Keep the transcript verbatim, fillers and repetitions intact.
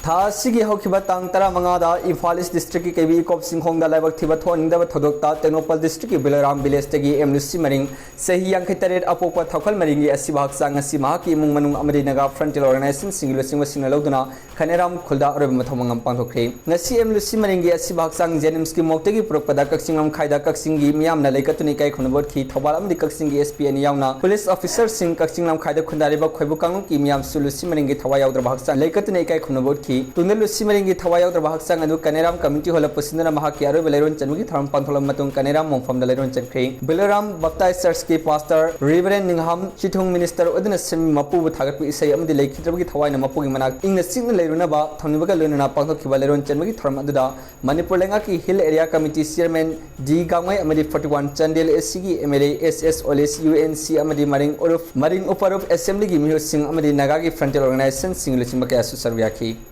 ꯊꯥ ꯑꯁꯤꯒꯤ ꯍꯧꯈꯤꯕ ꯇꯥꯡ ꯇꯔꯥꯃꯉꯥꯗ ꯏꯝꯐꯥꯜ ꯏꯁ ꯗꯤꯁꯇ꯭ꯔꯤꯛꯀꯤ ꯀꯩꯕꯤ ꯏꯀꯣꯞ ꯆꯤꯡꯈꯣꯡꯗ ꯂꯥꯏꯕꯛ ꯊꯤꯕ ꯊꯣꯛꯍꯟꯅꯤꯡꯗꯕ ꯊꯧꯗꯣꯛꯇ ꯇꯦꯡꯅꯧꯄꯜ ꯗꯤꯁꯇ꯭ꯔꯤꯛꯀꯤ ꯕꯤꯂꯣꯔꯥꯝ ꯚꯤꯂꯦꯖꯇꯒꯤ ꯑꯦꯝ ꯂꯨꯁꯤ ꯃꯔꯤꯡ, ꯆꯍꯤ ꯌꯥꯡꯈꯩ ꯇꯔꯦꯠ, ꯑꯄꯣꯛꯄ ꯊꯧꯈꯜ ꯃꯔꯤꯡꯒꯤ ꯑꯁꯤꯕ ꯍꯛꯆꯥꯡ ꯑꯁꯤ ꯃꯍꯥꯛꯀꯤ ꯏꯃꯨꯡ ꯃꯅꯨꯡ ꯑꯃꯗꯤ ꯅꯥꯒꯥ ꯐ꯭ꯔꯟꯇꯤꯌꯔ ꯑꯣꯔꯒꯅꯥꯏꯖꯦꯁꯟꯁꯤꯡꯒꯤ ꯂꯨꯆꯤꯡꯕꯁꯤꯡꯅ ꯂꯧꯗꯨꯅ ꯈꯅꯦꯔꯥꯝ ꯈꯨꯜꯗ ꯑꯔꯣꯏꯕ ꯃꯊꯧ ꯃꯉꯝ ꯄꯥꯡꯊꯣꯛꯈ꯭ꯔꯦ꯫ ꯉꯁꯤ ꯑꯦꯝ ꯂꯨꯁꯤ ꯃꯔꯤꯡꯒꯤ ꯑꯁꯤꯕ ꯍꯛꯆꯥꯡ ꯖꯦꯅꯤꯝꯁꯀꯤ ꯃꯣꯔꯒꯇꯒꯤ ꯄꯨꯔꯛꯄꯗ ꯀꯛꯆꯤꯡ ꯂꯝꯈꯥꯏꯗ ꯀꯛꯆꯤꯡꯒꯤ ꯃꯤꯌꯥꯝꯅ ꯂꯩꯀꯠꯇꯨꯅ ꯏꯀꯥꯏ ꯈꯨꯝꯅꯕ ꯎꯠꯈꯤ꯫ ꯊꯧꯕꯥꯜ ꯑꯃꯗꯤ ꯀꯛꯆꯤꯡꯒꯤ ꯑꯦꯁ ꯄꯤ ꯑꯅꯤ ꯌꯥꯎꯅ ꯄꯨꯂꯤꯁ ꯑꯣꯐꯤꯁꯔꯁꯤꯡ, ꯀꯛꯆꯤꯡ ꯂꯝꯈꯥꯏꯗ ꯈꯨꯟꯗꯥꯔꯤꯕ ꯈꯣꯏꯕꯨ ꯀꯥꯡꯂꯨꯞꯀꯤ ꯃꯤꯌꯥꯝꯁꯨ ꯂꯨꯁꯤ ꯃꯔꯤꯡꯒꯤ ꯊꯋꯥꯏ ꯌꯥꯎꯗ꯭ꯔꯕ ꯍꯛꯆꯥꯡ ꯂꯩꯀꯠꯇꯨꯅ ꯏꯀꯥꯏ ꯈꯨꯝꯅꯕ ꯎꯠꯈꯤ꯫ ꯇꯨꯡꯗ ꯂꯨꯁꯤ ꯃꯔꯤꯡꯒꯤ ꯊꯋꯥꯏ ꯌꯥꯎꯗ꯭ꯔꯕ ꯍꯛꯆꯥꯡ ꯑꯗꯨ ꯀꯅꯦꯔꯥꯝ ꯀꯝꯃ꯭ꯌꯨꯅꯤꯇꯤ ꯍꯣꯜꯗ ꯄꯨꯁꯤꯟꯗꯨꯅ ꯃꯍꯥꯛꯀꯤ ꯑꯔꯣꯏꯕ ꯂꯩꯔꯣꯟ ꯆꯟꯕꯒꯤ ꯊꯧꯔꯝ ꯄꯥꯡꯊꯣꯛꯂꯕ ꯃꯇꯨꯡ ꯀꯅꯦꯔꯥꯝ ꯃꯣꯡꯐꯝꯗ ꯂꯩꯔꯣꯟ ꯆꯟꯈ꯭ꯔꯦ꯫ ꯕꯤꯂꯣꯔꯥꯝ ꯕꯞꯇꯥꯏꯁ ꯆꯔꯆꯀꯤ ꯄꯥꯁꯇꯔ ꯔꯤꯚꯔꯦꯟ ꯅꯤꯡꯍꯥꯝ ꯆꯤꯊꯨꯡ ꯃꯤꯅꯤꯁꯇꯔ ꯑꯣꯏꯗꯨꯅ ꯁꯦꯝꯃꯤ ꯃꯄꯨꯕꯨ ꯊꯥꯒꯠꯄ ꯏꯁꯩ ꯑꯃꯗꯤ ꯂꯩꯈꯤꯗ꯭ꯔꯕꯒꯤ ꯊꯋꯥꯏꯅ ꯃꯄꯨꯒꯤ ꯃꯅꯥꯛꯇ ꯏꯪꯅ ꯆꯤꯛꯅ ꯂꯩꯔꯨꯅꯕ ꯊꯝꯅꯕꯒ ꯂꯣꯏꯅꯅ ꯄꯥꯡꯊꯣꯛꯈꯤꯕ ꯂꯩꯔꯣꯟ ꯆꯟꯕꯒꯤ ꯊꯧꯔꯝ ꯑꯗꯨꯗ ꯃꯅꯤꯄꯨꯔ ꯂꯩꯉꯥꯛꯀꯤ hill area committee chairman D Gangmei ꯑꯃꯗꯤ ꯐꯣꯔꯇꯤ ꯋꯥꯟ ꯆꯥꯟꯗꯦꯜ ꯑꯦꯁ ꯁꯤꯒꯤ M L A S S ꯑꯣꯂꯤꯁ, ꯌꯨ ꯑꯦꯟ ꯁꯤ ꯑꯃꯗꯤ ꯃꯔꯤꯡ ꯎꯔꯨꯞ, ꯃꯔꯤꯡ ꯎꯄꯔꯨꯞ ꯑꯦꯁꯦꯝꯕ꯭ꯂꯤꯒꯤ ꯃꯤꯍꯨꯠꯁꯤꯡ ꯑꯃꯗꯤ ꯅꯥꯒꯥꯒꯤ ꯐ꯭ꯔꯟꯇꯤꯌꯔ ꯑꯣꯔꯒꯅꯥꯏꯖꯦꯁꯟꯁꯤꯡ ꯂꯨꯆꯤꯡꯕ ꯀꯌꯥꯁꯨ ꯁꯔꯨꯛ ꯌꯥꯈꯤ꯫